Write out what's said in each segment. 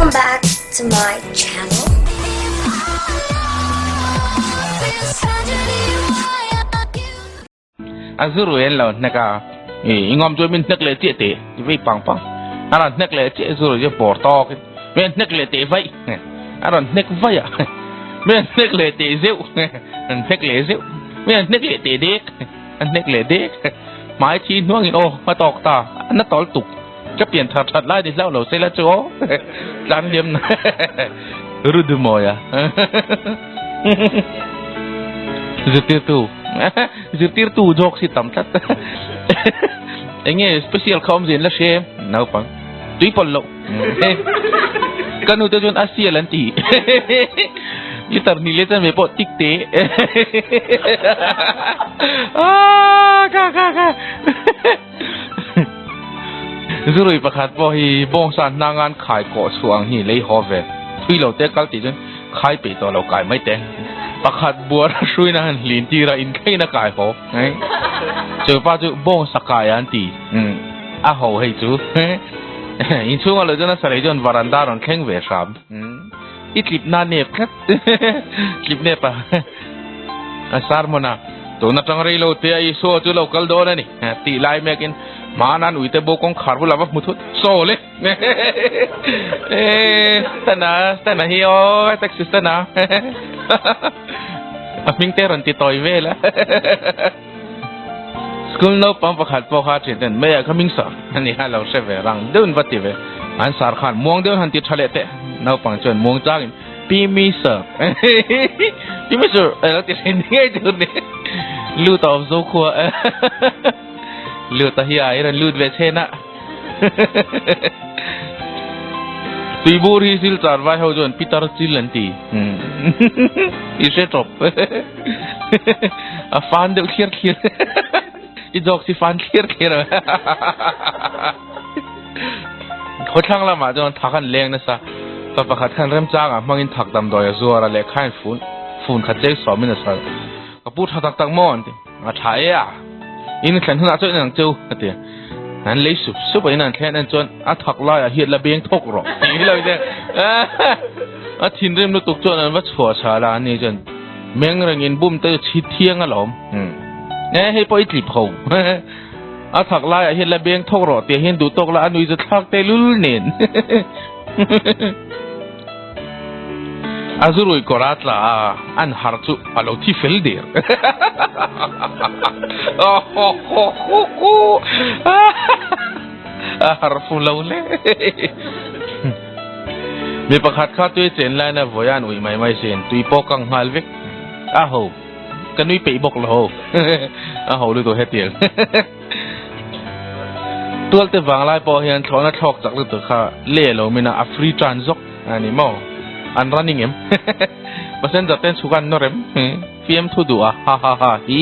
Welcome back to my channel. A zu rui an lo hnek a, i ngawm chuan min hnek leh chiah teh ti vei pang pang. A rawn hnek leh chiah zu rui chu bawr tawk in min hnek leh teh vaih a rawn hnek vaih a, min hnek leh teh zeuh an hnek leh zeuh, min hnek leh teh dek an hnek leh dek. Hmai thi hnuang in aw a tawk ta, a na tawl tuk. Ka pian thar that lai ni hlauh lo se la chu aw tlan liam na Rudumawi a zirtirtu zirtirtu zawk si tam tlat enge special kha awm zin la hre naupang tui pawlh loh ka nu te chuan a sial an ti liter hnih leh chanve pawh tik te ka ka ka Zurui pakhat pawh hi bawngsa hnangan khai kawh chhuah ang hi lei haw ve. Thui lo te kal tih chuan khai peih tawh lo kai mai teh. Pakhat buar a hruina han hlin tir a inthlein a kai haw. Chu pa chu bawngsa kai an ti. A ho hei chu. Inchhunga lo chuan a sarei chuan varanda rawn thleng ve hram. I tlip na nep tlat. Tlip nep a. A sermon a, Tun atang rei lo te a Isua chu lo kal dawn a ni, tih lai mekin hmanan uite bo kawngkhar bulah va hmu thut saw le. Stana, Stana hi aw, taxi Stana. A hming te rawn ti tawi vel a. School naupang pakhat pawh kha thian ten meiah kha hming sar a ni a lo hre ve rang deuhin va ti ve. An sar khan muang deuhin han ti tha leh teh. Naupang chuan muang changin Pi mi sir Pi mi sir a lo ti hrin ngei tur ni. Lut a awm zo khua Lut a hi a i rawn lut ve chhen a. Tuibur hi silchar vai ho chuan Peter chil an ti. I hre tawp. A fan deuh thliar thliar. I jawk si fan thliar thliar. Khawthlang lamah chuan thak an leng nasa. Pa pakhat khan remchangah hmangin thak damdawi a zuar a, lehkha in fun fun khat chei sawmin a sawi. Ka pu tha tak tak maw an ti. A tha e a, in thlen hunah chuan in ang cheu a ti. An lei sup sup a, in an thlen en chuan a thak laiah hian la beng thawk rawh tih hi lo in a thinrim lutuk chuan an va chhuah chhal a, ani chuan meng reng in bum te chu chhit thiang alawm. E hei pawh i tlip ho. A thak laiah hian la beng thawk rawh tih hian duh tawk la a nui chu thlak te lul nen. A zurui kawr a tla a, an har chu a lo thi fel der. A har fu lo hle. Mi pakhat kha tui chen laina vawi a an uih mai mai sin, tui pawh kang nghal vek. A ho. Ka nui peih bawk lo. A ho lutuk hetiang. Tualte vanglai pawh hian thlawhna thlawk chak lutuk kha le lo min a, a free tan zawk a ni maw? An running em? Passenger ten chhuk an nawr em? Fiam thu duh a, ha ha ha hi.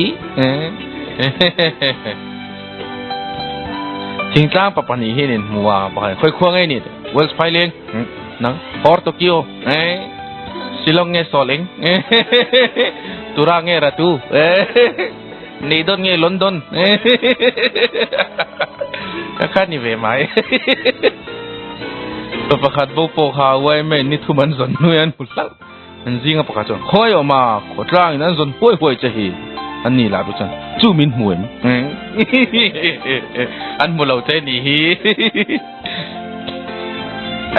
Thingtlang pa pahnih hian in hmu a, pakhat khawi khua ngei ni teh? Wells Phaileng, nang Hor Tokyo. Shillong nge Sawleng? Tura nge Ratu? Neidon nge London? Ka kha ni ve mai. Pa pakhat bo pawh kha YMA ni thum an zawn hnuai an hmu hlauh. An zinga pakhat chuan, Khawi awm a, khawtlangin an zawn huai huai che hi. An ni lah chu chuan, Chu min hmu em? An hmu lo che ni hi.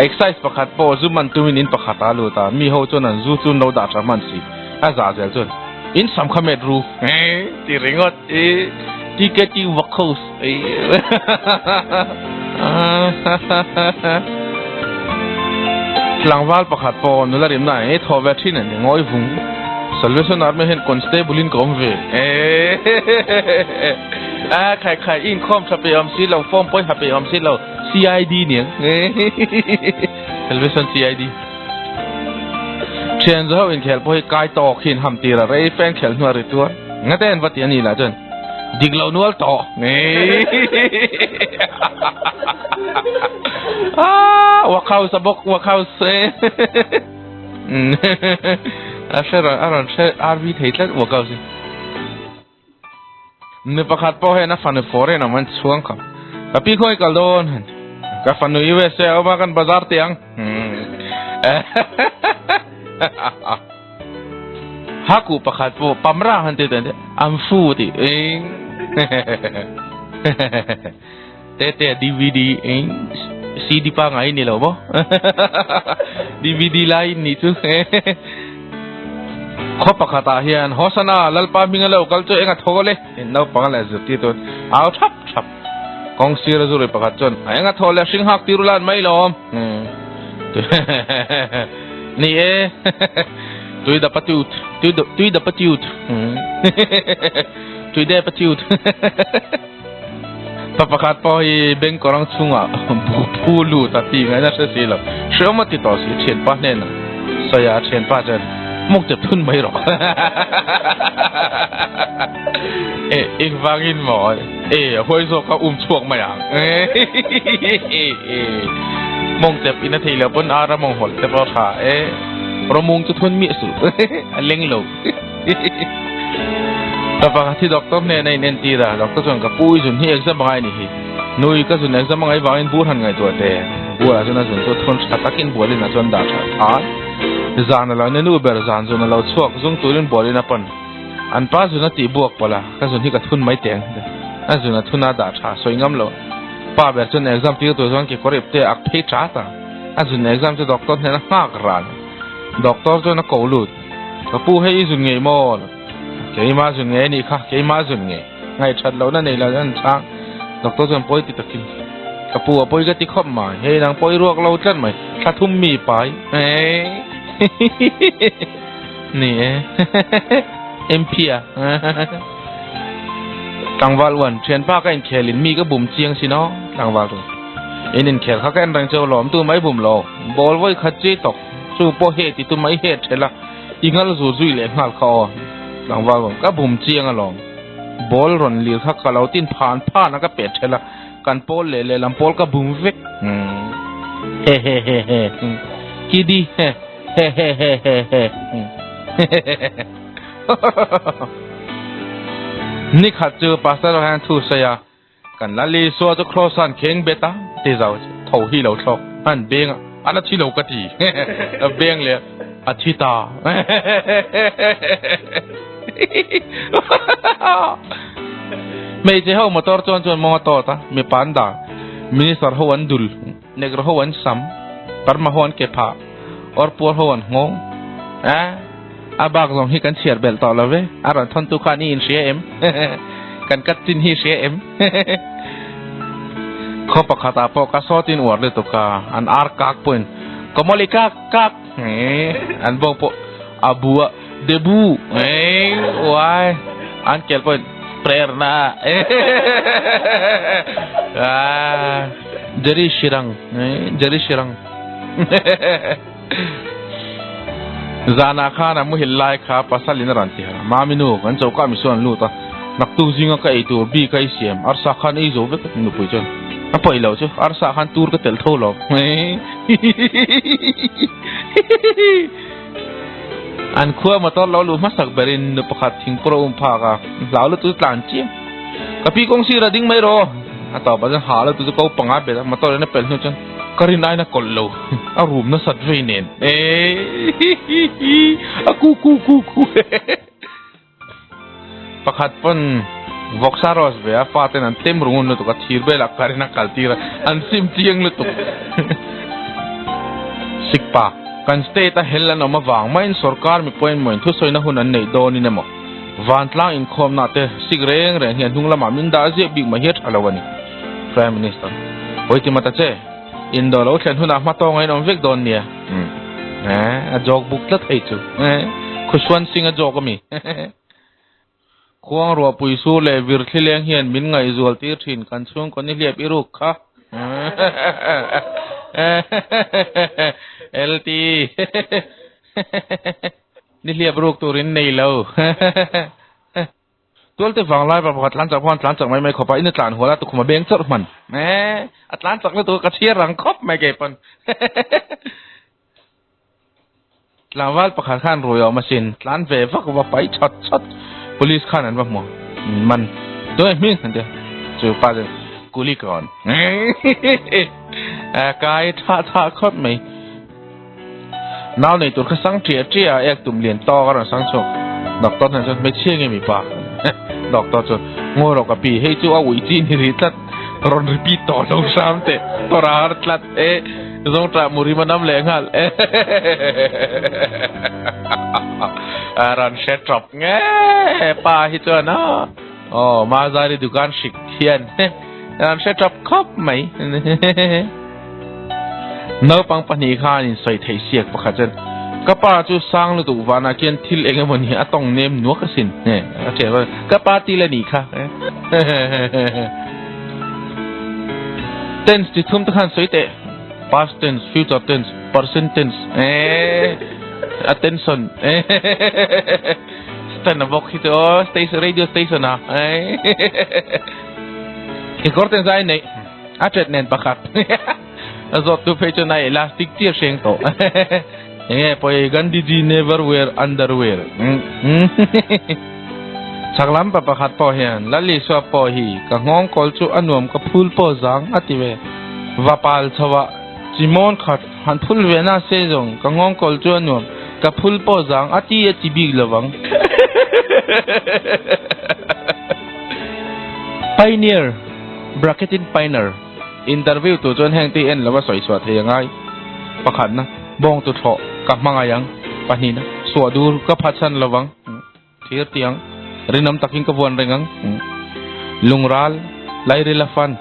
Excise pakhat pawh zu man tumin in pakhat a lut a, mi ho chuan an zu chu an lo dah tha hman si, a zah zel chuan in sam kha met ru ti ringawt i TKT Workhouse Tlangval pakhat pawh nula rimna ah i thawh ve thin a ni ngawi vung Salvation Army hian constable in ka awm ve A khai khai i inkhawm tha peih awm si lo, form pawh i ha peih awm si lo, CID niang Salvation CID. Thian zaho inkhel pawh hi kai tawk hi in ham tir a, rei fan khel hnuah ri tuar nga te an va ti a ni lah chuan dik lo nual tawh Workhouse a bawk workhouse a hre a rawn hre RV thei tlat workhouse hi. Mi pakhat pawh hian a fanu foreign awm an chhuang khawp. Ka pi khawi kal dawn han. Ka fanu USA a awm a kan bazar teh ang. Haku pakhat pawh pamra han ti tan am fu ti eng Tete DVD eng CD pa ngai ni lo maw DVD lai ni chu khaw pakhat ah hian Hosana Lalpa hming a lo kal chu eng a tho le naupang leh zirtir chuan au thap thap kawng sir a zuri pakhat chuan eng a tho le hring hak tir ulan mai lawm Ni e. Tui da patut. Tui da tui da patut. Tui de patut. Pa pakhat pawh hi bank kawrang chhungah bu phu lut a ti ngaihna hre si lo. Hreawm a ti tawh si thianpa hnenah sawi a thianpa chuan muk tep thun mai rawh. E engvangin maw e a huai zawk a um chhuak mai ang. Mawng tep in a thei lo pawn ara mawng hawlh te pawh a tha e. Rawmung chu thun miah suh a leng lo. Ka pakhat hi doctor hnena in entir a, doctor chuan ka pu i zun hi exam angai ni hi. Nui ka zun exam angai vangin bur han ngaihtuah te. Bualah chuan a zun chu thun tha takin bualin ah chuan dah tha tha. Zan a lo ni nu ber zan zun a lo chhuak zung turin bualin a pan. An pa zun a tih buak pawlh a, ka zun hi ka thun mai teng. A zun a thun a dah tha sawi ngam lo. Pa ber chuan exam tir tur chuan kekawr ip te a ak phei chat a. A zun exam chu doctor hnena nghak ran. Doctor chuan a ko lut. Ka pu hei i zun ngei maw? Keimah zun ngei a nih kha, keimah zun ngei. Ngaihthat lohna nei lo an chhang. Doctor chuan pawi ti takin, Ka pu a pawi ka ti khawp mai, hei nang pawi ruak lo tlat mai, thla thum mi pai. Ni e. MP a. Tlangval uan, thianpa ka inkhel in mi ka bum chiang si no. Tlangval chuan, In inkhel kha ka en reng cheu lawm, tu mai bum lo. Ball vawi khat chi tawk. Chu pawh he ti tu mai he thel a, i ngal zu zui leh nghal kha aw. Tlangval rawn ka bum chiang alawm. Ball rawn lir kha ka lo tin phan phan a ka pet thel a, kan pawl leh lehlam pawl ka bum vek. He he he he. Kidi he he he he he he. Nikhat chu Pastor hian thu sawi a. Kan la Isua chu Kraws an kheng bet a, ti zau chu tho hi lo thlawk an beng a, a la thi lo ka ti a beng leh a thi ta. Hmeichhe ho motor chuan chuan mawng a tawt a, mipa an dah, minister ho an dul, negro ho an sam, parma ho an ke phah, or puar ho an nghawng. A A bak zawng hi kan chhiar belh tawh lo ve, a rawn thawntu khan i inhria em? Kan kat chin hi hria em? Khaw pakhatah pawh ka sawtin uar lutuk a, an ar kak pawhin Kawmawli kak kak an bawng pawh a bu a debu uai an kel pawhin prerna Jerry Shirang Jerry Shirang Zanah khan a muhil lai kha pasal in a rawn ti harh a, Mami nu, kan choka mi sawn lut a, naktuk zinga ka ei tur bik a i siam, arsa khan ei zo vek a nupui chuan a paih loh chu, arsa khan tur ka telh tho lo. An khua motor lo luh hmasak berin nu pakhat thingpur a um phak a, hlau lutuk chu tlan chiam. Ka pi kawng sir a ding mai rawh, a tawpah chuan ha lutuk chu ko panga bet a, motor in a pelh hnu chuan Ka rin aina kawlh lo, a rum nasat vei nen eehihihi a ku ku ku ku Pakhat pawn vawksa raws ve a fa ten an tem rungun lutuk a thir velah ka rin a kal tir a an sim chiang lutuk Sikpa kan state a hel an awm avang maiin sorkar mipui an mawin thusawina hun an neih dawnin emaw vantlang inkhawmna te sik reng reng hian hnung lamah min dah ziah bik mai hi a tha lo a ni. Prime Minister, Pawi ti mata che, indo lo thlen hunah hma tawng a inawm vek dawn nia. A jawk buk tlat hei chu. Khusuan Singh a jawk ami. Khuang ruahpui sur leh vir thli leng hian min ngaihzual tir thin kan chhungkaw ni hliap i ruk kha. LT. Ni hliap ruk turin nei lo. Tualte vanglai pa pakhat tlan chak pawh an tlan chak mai mai khawp a, in a tlan hual a tukhum a beng chawrh hman. Eeh, a tlan chak lutuk a ka chhiar rang khawp mai kei pawn. Tlangval pakhat khan rui a awm asin, tlan ve vak va pai chhat chhat. Police khan an va hmu man. Tunge hming an ti a, chu pa chu kuli ka rawn. Eeh, kai tha tha khawp mai. Nau nei tur kha sang ṭiah ṭiah a, ek tum lian tawk a rawn sang chhuak. Doctor hnen chuan, Hmeichhia nge mipa? Doctor chuan, Ngawi rawh ka pi, hei chu a uih chi ni rih tlat, rawn repeat tawh lo hram teh, tawrh a har tlat e, zawngṭah murim a nam leh nghal e. A rawn hre ṭawp nge pa hi chuan a. Aw, Mazari dukan hrik hian an hre tap khawp mai. Naupang pahnih khan insawi theih siak pakhat chuan, Ka pa chu sang lutuk vanah khian thil eng emaw ni a tawng nem nuak asin. A ṭhian rual, Ka pa til a nih kha. Tense ti thum te khan sawi teh. Past tense, future tense, present tense. Attention. Stand a bawk hi chu aw station radio station a kekawr ten zai nei a tet nen pakhat a zawt tu phei chuan a elastic chiah hreng tawh enge pawi Gandhiji never wear underwear chhak lam pa pakhat pawh hian Lal Isua pawh hi ka nghawng kawl chu a nuam ka phul pawh zang a ti ve vapal chho ah Chimon khat han phul ve na se zawng ka nghawng kawl chu a nuam, ka phul pawh zang a ti a ti bik lo vang. Pioneer, bracket in pioner, interview tur chuan heng te hi en lova sawi chhuah thei a ngai. Pakhatna, bawng tu thlawh ka hmangaih ang. Pahnihna, suah dur ka phatsan lo vang. Thir tiang, rinawm takin ka vuan reng ang. Lungral, lairil a fan,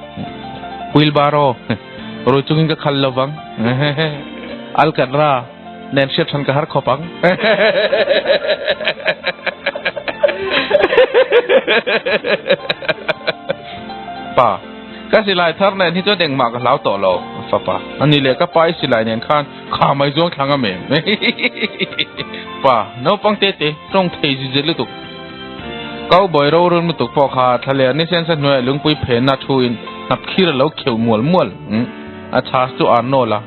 wheelbarrow, rui chungin ka khal lovang. Alkatra, nen hriat hran ka har khawp ang. Pa, ka silai thar nen hi chuan engmah ka hlau tawh lo, fapa. Ani leh ka pa i silai nen khan Kha mai zuang thlang a mem. Pa, naupang te te, tawng thei zit zet lutuk. Cowboy rorun lutuk pawh kha thlaleh ni sensa hnuaiah lungpui phenna thu in hnap khir a lo kheuh mual mual. A chhas chu Arnold a.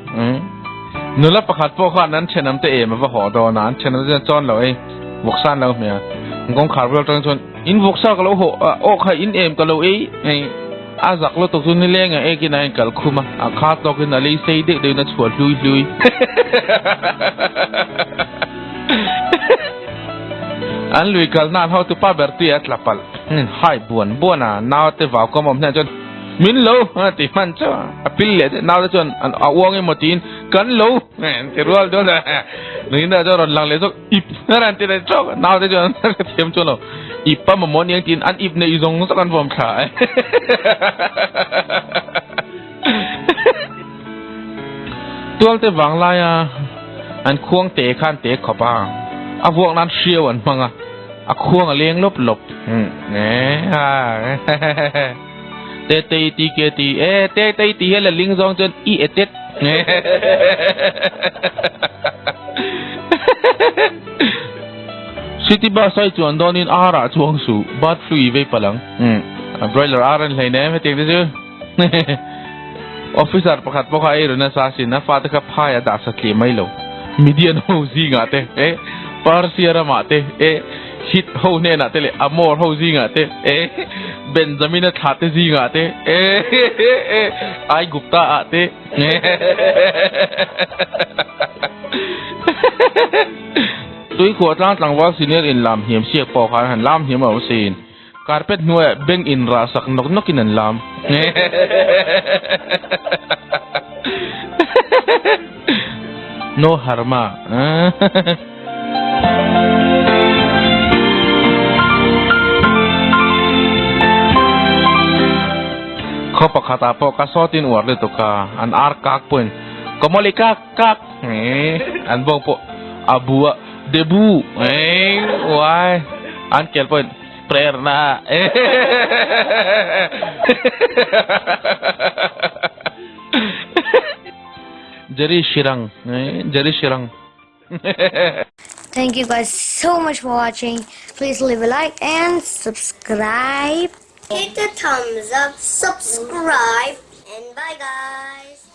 Nula pakhat pawh khan an thenawm te em a va haw dawn a, an thenawm te chuan chawn lo ei, vawksa an lo hmeh a. Kawngkhar vel atang chuan, In vawksa ka lo haw a, aw kha in em ka lo ei. A zak lutuk chu nileng a ekin a inkal khum a, a kha tawkin a lei sei deuh deuhin a chhuah hlui hlui. An lui kal nan ho tupa ber tui a tla palh. Hai buan buan a, naute vau kawm awm hnen chuan min lo a ti hman chu a pil leh daih. Naute chuan a uang emaw tiin kan lo an ti rual dawn a. Ningin chuan rawn lang leh zawk ip an ti leh tawk a, naute chuan an thiam chuan lo ip a mamawh aniang tiin an ip neih zawng zawng an vawm thla e. Tualte vanglaia an khuang te khan te khawp a, a vuak nan hriau an hmang a, a khuang a leng lawp lawp. Te te ti ke ti e te te ti hian la ling zawng chuan i e tet. City bus ai chuan dawnin ar ah chuang suh, bird flu i vei palh ang. Broiler ar an hlei nem hetiang te chu. Officer pakhat pawh kha ei run nasa asin, a fate kha phai a dah satliah mai lo. Midian ho zingah te, e Persia ramah te, e Hit ho hnenah te leh Amor ho zingah te, e Benjamina thla te zingah te, e Aigupta ah te. Tuikhuah tlang tlangval senior in lam hniam siak pawh khan han lam hniam lo sin. Carpet hnuaiah bank in rah sak nawk nawk in an lam. No harma. Khaw pakhat ah pawh ka sawt in uar lutuk a, an ar kak pawhin Komoli kak kak an bawng pawh a bu a debu uai an kel pawhin Prerna Jerry Shirang Jerry Shirang Thank you guys so much for watching. Please leave a like and subscribe. Hit the thumbs up, subscribe, and bye guys.